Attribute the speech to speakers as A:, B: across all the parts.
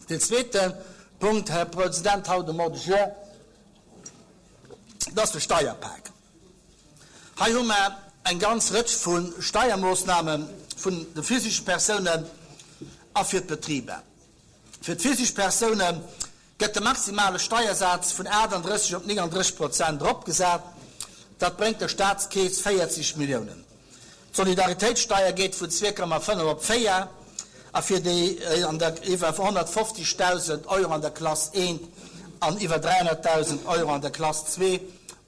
A: Deen zweete Punkt, Här President, haut um Ordre du jour, dat ass de Steierpak. Hei hu mer eng ganz Rëtsch vu Steiermoosname vun de physesche Persounen a fir d'Betriber. Fir d'physesch Persoune gëtt de maximale Steiersaz vun 38 op 39 Prozent eropgesat. Dat bréngt der Staatskeess 40 Milliounen. D'Solidaritéitssteier geet vun 2,5 op 4 a fir déi an der iwwer 150.000 Euro an der Klass 1 an iwwer 300.000 Euro an der Klass 2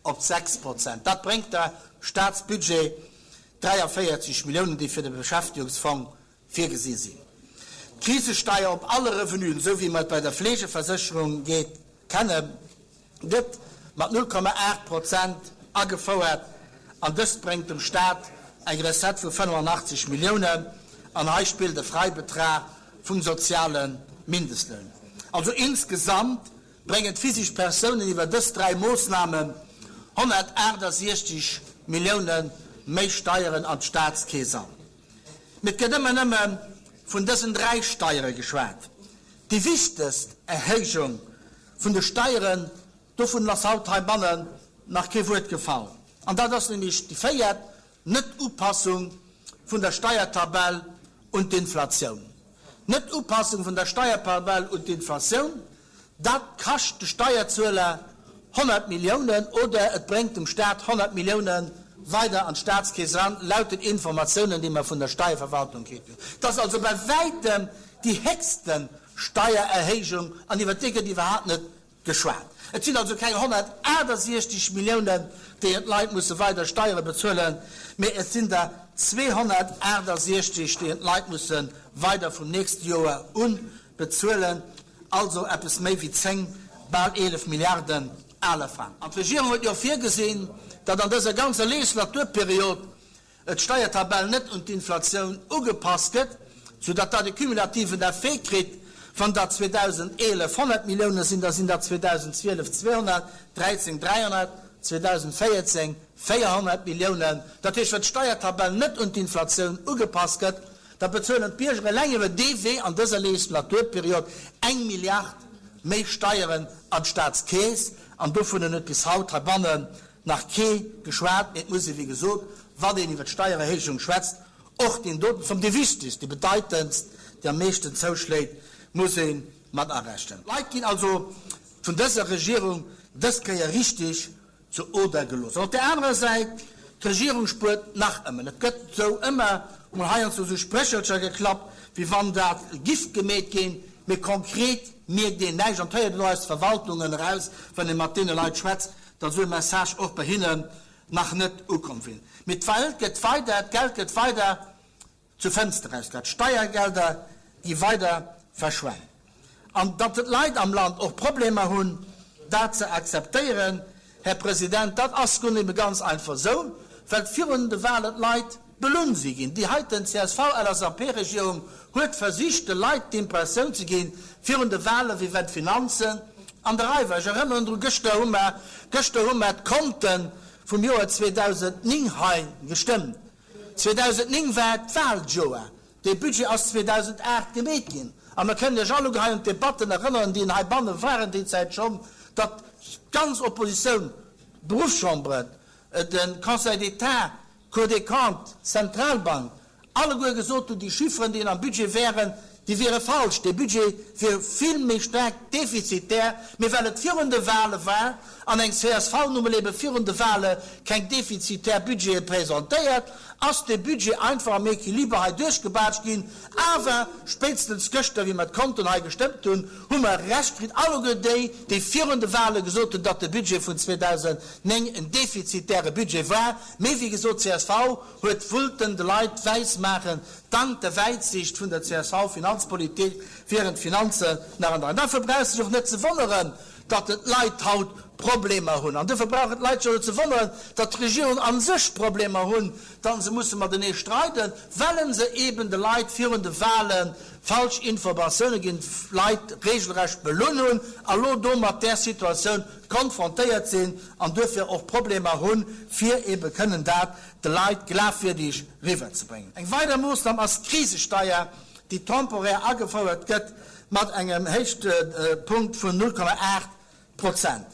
A: op 6 Prozent. Dat bréngt der Staatsbudget 43 Milliounen, déi fir de Beschäftegungsfong virgesi sinn. D'Krisesteier op alle Revenuen, esou wéi mer et bei der Fleegeversécherung geet kennen, gëtt mat 0,8 Prozent agefouert an dëst bréngt dem Staat eng Recette vu 85 Milliounen an hei spillt e Freibetrag vum soziale Mindestloun. Also insgesamt bréngen d'physisch Persounen iwwer dës dräi Moossnamen 168 Millioune méi Steieren an d'Staatskeess an. Mee et gëtt ëmmer nëmme vun dësen dräi Steiere geschwat. Déi wichtegst Erhéijung vun de Steieren, dovun ass haut heibannen nach kee Wuert gefall, an dat ass nämlech déi véiert Net-Upassung vun der Steiertabell un d'Inflatioun. D'Net-Upassung vun der Steiertabell un d'Inflatioun, Dat kascht de Steierzueler 100 Milliounen oder et bréngt dem Staat 100 Millioune weider an d'Staatskeess eran, laut den Informatiounen, déi mer vun der Steierverwaltung kritt hunn. Dat ass also bei wäitem déi héchste Steiererhéijung an iwwer déi gëtt iwwerhaapt net geschwat. Et sinn also keng 168 Milliounen, déi et d'Leit musse weider Steiere bezuelen, mee et sinn der 268, déi et d'Leit musse weider vum nächste Joer u bezuelen, also eppes méi wéi 10, bal 11 Milliarden ale Frang. An d'Regierung huet jo och virgesinn, datt an dëser ganzer Legislaturperiod d'Steiertabell net un d'Inflatioun ugepasst gëtt, soudatt dat e cumulativen Effet kritt, Wann dat 2011 100 Millioune sinn, da sinn dat 2012 200, 13 300, 2014 400 Milliounen. Dat heescht, wann d'Steiertabell net un d'Inflatioun ugepasst gëtt, Da bezuelen d'Bierger eleng iwwer dee Wee an dëser Legislaturperiod eng Milliard méi Steieren an d'Staatskeess. An dovunner huet bis haut heibannen nach kee geschwat. Mee et muss ee wéi gesot, wann een iwwer d'Steiererhéijung schwätzt, och deen doten Zomm, déi wichtegst, déi bedeitendst, déi am meeschten zouschléit, muss ee mat arechnen. D'Leit ginn also vun dëser Regierung dës Kéier richtig zur Oder gelooss. An op där anerer Säit, d'Regierung spuert nach ëmmer. Et gëtt sou ëmmer mol heiansdo sou Spréchelcher geklappt, wéi wann dat giff gemeet ginn, mee konkret mierkt een näischt. An et héiert een och aus de Verwaltungen eraus, wann ee mat deene Leit schwätzt, datt esou e Message och bei hinnen nach net ukomm wier. Mee d'Welt gëtt weider, d'Geld gëtt weider Zur Fënster eraus, dat d'Steiergelder gi weider verschwent. An datt d'Leit am Land och Problemer hunn, dat ze akzeptéieren, Här President, dat ass nun ebe ganz einfach esou, well virun de Wahlen d'Leit belunn si ginn. Déi heiten CSV-LSAP-Regierung huet versicht, de Leit d'Impressioun ze ginn, virun de Wahlen, wéi wenn d'Finanzen an der Rei waren. Ech erënneren drun, gëschter hu mer, gëschter hu mer d'Konte vum Joer 2009 hei gestëmmt. 2009 war d'Wahljoer, dee Budget ass 2008 gemeet ginn a mer kënnen Iech alleguer hei un d'Debatten erënneren, déi heibanne waren déi Zäit schonn, datt d'ganz Oppositioun, d'Beruffschamberen, de Conseil d'État, d'Cour des Comptes, d'Zentralbank, alleguer gesot hunn, déi Chifferen, déi am Budget wären, déi wiere falsch, dee Budget wier vill méi staark defizitär, mee well et virun de Wahle war an eng csv nu mol ebe virun de Wahle keng defizitär Budgete presentéiert, ass dee Budget einfach am Equiliber hei duerchgebaatscht ginn. Awer spéitstens gëschter, wéi mer d'Konten hei gestëmmt hunn, hu mer Recht kritt, alleguer déi, déi virun de Wahle gesot hunn, datt de Budget vun 2009 en defizitäre Budget war. Mee wéi gesot, csv huet wullten de Leit wäiss maachen, dank der Wäitsiicht vun der CSV-Finanzpolitik wieren d'Finanzen nach an der Rei. Dofir brauch sech och net ze wonneren, datt d'Leit haut Problemer hunn. An dofir brauchen d'Leit sech och net ze wonneren, datt d'Regierung a sech Problemer hunn, datt se musse matenee streiden, wellen se eben de Leit virun de Wahle falsch Informatioune ginn, d'Leit regelrecht belunn hunn a lo do mat där Situatioun konfrontéiert sinn an duerfir och Problemer hunn, fir ebe kënnen dat de Leit glafwierdeg riwwerzebréngen. Eng weider Moossnam ass d'Krisesteier, déi temporär agefouert gëtt. mat engem Héichtpunkt vun 0,8 Prozent.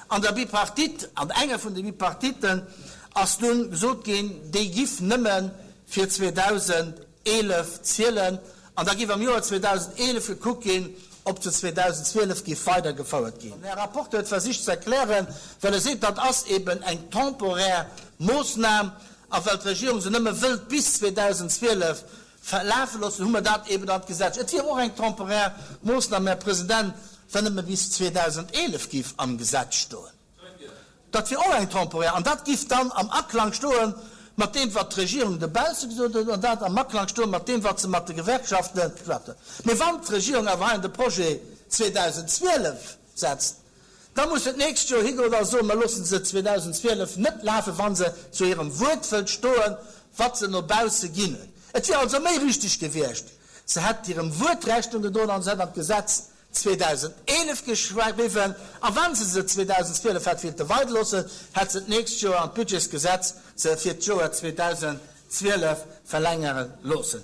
A: An der Bipartite, an enger vun de Bipartiten ass dunn gesot ginn, déi giff nëmme fir 2011 zielen an da giff am Joer 2011 gekuckt ginn, ob se 2012 giff weidergefouert ginn. Den Här Rapporteur huet versicht ze erklären, well e seet, dat ass eben eng temporär Moossnam a well d'Regierung se nëmme wëllt bis 2012 Verlafe loossen, hu mer dat eben an d'Gesetz. Et wier och eng temporär Moossnam, Här President, wa nëmme bis 2011 giff am Gesetz stoen. Dat wier och eng temporär, an dat giff dann am Aklang stoe mat deem, wat d'Regierung dobausse gesot huet, an dat am Aklang stoe mat deem, wat se mat de Gewerkschafte geschwat huet. Mee wann d'Regierung awer hei an de Projet 2012 setzt, Da muss se d'nächst Joer higoen a soen, mer loosse se 2012 net lafen, wa se zu hirem Wuert wëllt stoen, wat se no bausse ginn huet. Et wier also méi richtig gewiescht, se hätt hirem Wuert Rechnung gedroen a se hätt an d'Gesetz 2011 geschriwwen, a wa se se 2012 hätt wéilte weiderloossen, hätt se d'nächst Joer an d'Budgetsgesetz se fir d'Joer 2012 verlängere loossen.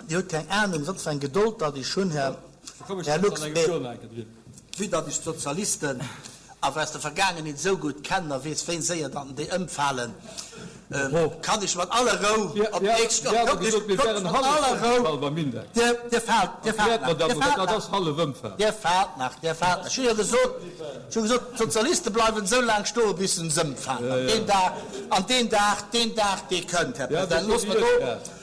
A: Dir hutt keng Ahnung, wat fir eng Gedold datt ech hunn, Här Lux, mee vue datt ech d'Sozialisten awer aus der Vergaangenheet esou gutt kennen a weess, wéi séier datt déi ëmfalen, kann ech mat aller Rou op d'nächst Joer, mat aller Rou, Dir faalt, Dir faalt nach, Dir faalt nach, Dir faalt nach, Dir faalt nach. Ech hu jo gesot, ech hu gesot, d'Sozialiste bleiwen esou laang stoen, bis se ëmfalen. An deen Dag, an deen Dag, deen Dag, dee kënnt, Här President. Loosst mer do.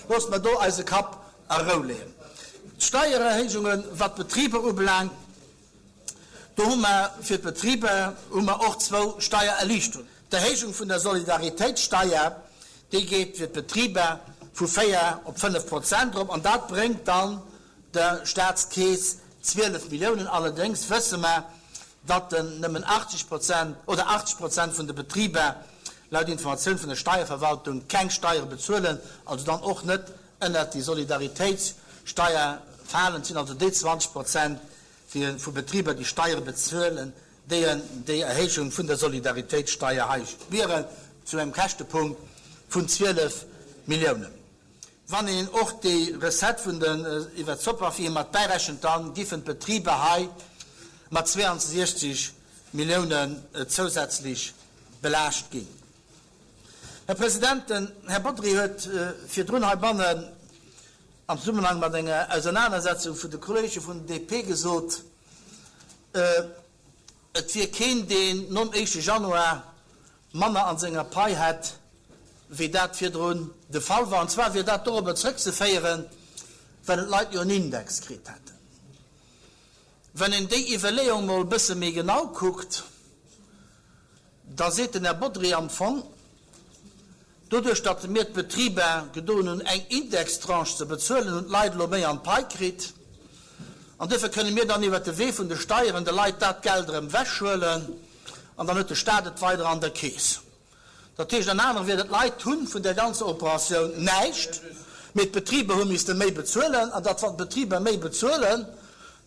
A: Loosst mer do eise Kapp a Rou leeën. D'Steiererhéijungen, wat d'Betriber ubelaangt, do hu mer fir d'Betriber hu mer och zwou Steiererliichterungen. D'Erhéijung vun der Solidaritéitssteier, déi geet fir d'Betriber vu 4 op 5 Prozent erop an dat bréngt dann der Staatskeess 12 Milliounen. Allerdéngs wësse mer, datt nëmmen 80 Prozent oder 80 Prozent vun de Betriber laut Informatioun vun der Steierverwaltung keng Steiere bezuelen, also dann och net ënnert déi Solidaritéitssteier falen. Et sinn also déi 20 Prozent vu Betriber, déi Steiere bezuelen, déi déi Erhéijung vun der Solidaritéitssteier hei spieren, zu engem Käschtepunkt vun 12 Milliounen. Wann een och déi Recette vun den iwwert d'Soparfie mat bäirechent, da giffen d'Betriber hei mat 62 Milliounen zousätzlech belaascht ginn. Här President, den Här Bodry huet virdrun heibannen am Zesummenhang mat enger Ausernanersetzung vun de Kollege vun der DP gesot, et wier keen, deen nom éischte Januar manner an senger Pai hätt, wéi dat virdrun de Fall war. An zwar wier dat dorobber zrëckzeféieren, well d'Leit jo en Index kritt hätten. Wann een déi Iwwerleeung mol e bësse méi genau kuckt, da seet den Här Bodry am Fong, Doduerch, datt mir d'Betriber gedoen hunn, eng Indextranche ze bezuelen, hunn d'Leit elo méi an d'Pai kritt. An duerfir kënne mir dann iwwert de Wee vun de Steieren de Leit dat Geld erëm ewechhuelen an dann huet de Stat et weider an der Keess. Dat heescht an anere Wierder, d'Leit hu vun där ganzer Operatioun näischt, mee d'Betriber hu misste méi bezuelen. An datt, wann d'Betriber méi bezuelen,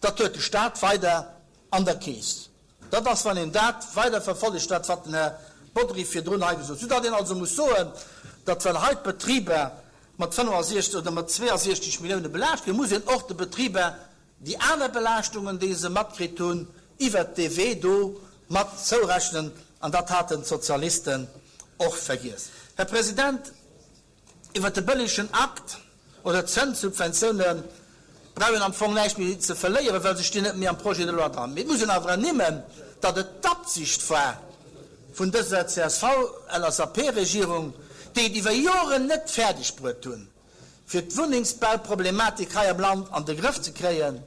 A: dat huet de Stat weider an der Keess. Dat ass, wann een dat weider verfollegt, dat wat den Här Bodry virdrun hei gesot huet, soudatt een also muss soen, datt well hei d'Betriber mat 65 oder mat 62 Millioune belaascht ginn, muss een och de Betriber déi aner Belaaschtungen, déi se matkritt hunn, iwwert dee Wee do mat zourechnen. An dat haten d'Sozialisten och vergiess. Här President, Iwwert de bëllegen Akt oder d'Zënssubventioune brauch een am Fong näischt méi ze verléieren, well se stinn net méi am Projet de loi dran. Mee et muss een awer ernimmen, datt et d'Absicht war vun dëser CSV-LSAP-Regierung, déi et iwwer Joren net fäerdeg bruet hunn, fir d'Wunnengsbauproblematik hei am Land an de Grëff ze kréien,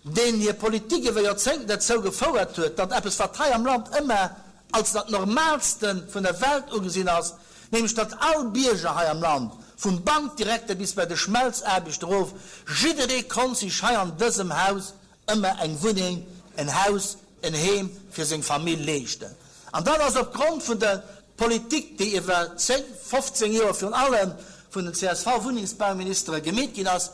A: deen hir Politik iwwer Joerzéngten derzou gefouert huet, datt eppes, wat hei am Land ëmmer als dat Normalste vun der Welt ugesinn ass, nämlech datt all Bierger hei am Land, vum Bankdirekter bis bei de Schmelzaarbechter erof, jidderee konnt sech hei an dësem Haus ëmmer eng Wunneng, en Haus, en Heem fir seng Famill leeschten. An dat ass opgrond vun der Politik, déi iwwer 10, 15 Joer virun allem vun den CSV-Wunnengsbauministere gemeet ginn ass,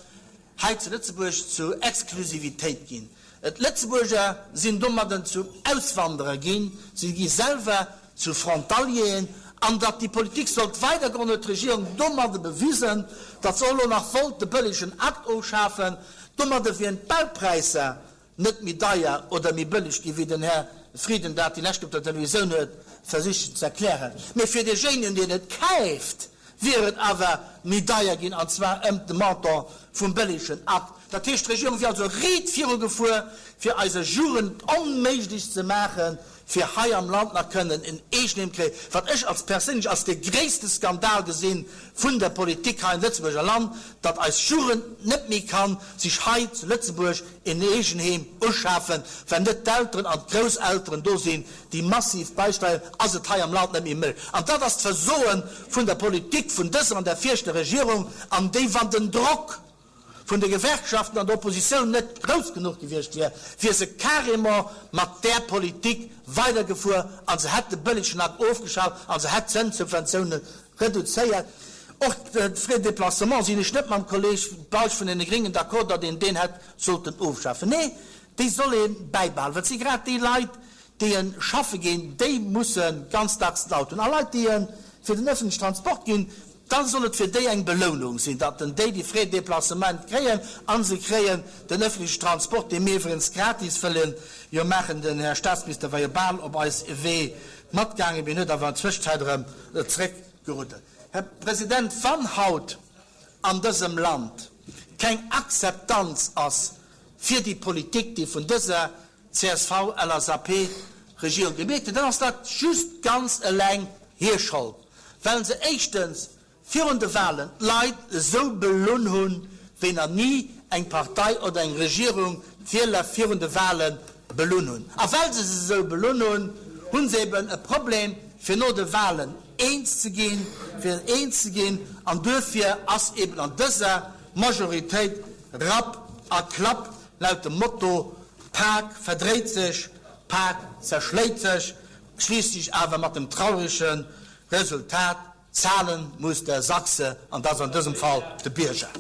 A: hei zu Lëtzebuerg zu Exklusivitéit ginn. D'Lëtzebuerger sinn domadden zu Auswanderer ginn, si gi selwer zu Frontalieren. An datt déi Politik sollt weidergoen, huet d'Regierung domadde bewisen, datt se och elo nach wollt de bëllegen Akt ofschafen. Domadde wieren d'Baupräisser. net méi deier oder méi bëlleg gi wéi den Här Frieden dat déi lescht op der Televisioun huet versicht ze erklären, mee fir deejéinegen deen et kaift wier et awer méi deier ginn, an zwar ëmt de Montant vum bëllegen Akt. Dat heescht, d'Regierung wier also riit virugefuer fir eiser Jugend onméiglech ze maachen, fir hei am Land nach kënnen en Eegenheem kréien, wat ech als perséinlech als de gréisste Skandal gesinn vun der Politik hei am Lëtzebuerger Land, datt eis Jugend net méi kann sech hei zu Lëtzebuerg en Eegenheem uschafen, well net d'Elteren an d'Grousselteren do sinn, déi massiv beisteieren, ass et hei am Land net méi méiglech. An dat ass d'Versoe vun der Politik vun dëser an der viregter Regierung, an déi, wann den Drock vun de Gewerkschaften an der Oppositioun net grouss genuch gewiescht wier, wier se carrément mat där Politik weidergefuer a se hätt de bëllegen Akt ofgeschaf a se hätt d'Zënssubventioune reduzéiert. Och de Frais de déplacement sinn ech net mam Kolleg Bausch vun deene Gréngen d'accord, datt een deen hätt sollten ofschafen. Nee, déi soll ee bäibehalen, well et si grad déi Leit, déi en schaffe ginn, déi musse ganz dacks den Auto hunn. A Leit, déi en fir den öffentlichen Transport ginn, da soll et fir déi eng Belounung sinn, datt en déi déi Frais de déplacement kréien a se kréien den öffentlichen Transport, dee mir iwwregens gratis wëlle jo maachen. Den Här Statsminister war jo bal op eis Wee matgaangen, mee en huet awer an Zwëschzäit erëm zréckgeruddert. Här President, wann haut an dësem Land keng Akzeptanz ass fir déi Politik, déi vun dëser CSV-LSAP Regierung gemeet hunn, dann ass dat just ganz eleng hir Schold, well se éischtens virun de Wahlen d'Leit esou belunn hunn, wéi nach ni eng Partei oder eng Regierung d'Wieler virun de Wahlen belunn hunn. A well se se esou belunn hunn, hu se eben e Problem fir no de Wahlen eens ze ginn, fir eens ze ginn. An duerfir ass eben an dëser Majoritéit Rapp a Klapp laut dem Motto Pak verdréit sech, Pak zerschléit sech, schliisslech awer mat dem traurege Resultat, Zahlen muss der Sachse, an dat ass an dësem Fall de Bierger.